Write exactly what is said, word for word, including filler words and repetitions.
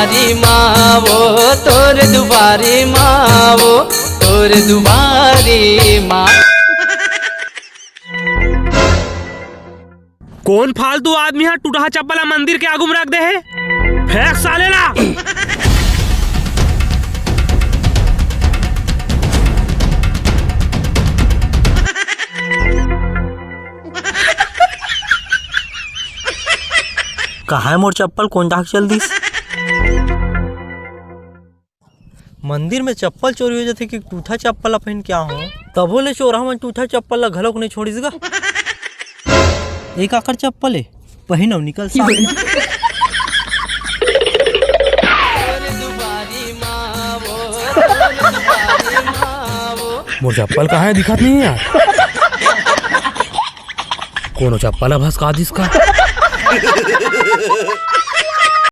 दुआरी माँ वो, तोर दुआरी माँ वो, तोर दुआरी माँ। कोन फालतू आदमी ह टूटहा चप्पल ला मंदिर के आगू म रख दे हे? फेंक साले ला। कहाँ हे मोर चप्पल? कोन डाहक चल दिस? मंदिर में चप्पल चोरी हो जाथे कि टूठा चप्पल ला पहिन के आहूं, तभो ले चोरहा मन टूठा चप्पल ला घलोक नइ छोड़िस गा। ए काकर चप्पल ए, पहिन अउ निकल साले। मोर चप्पल कहाँ हे, दिखत नहीं यार। कोनो चप्पल ला भसका दिस का?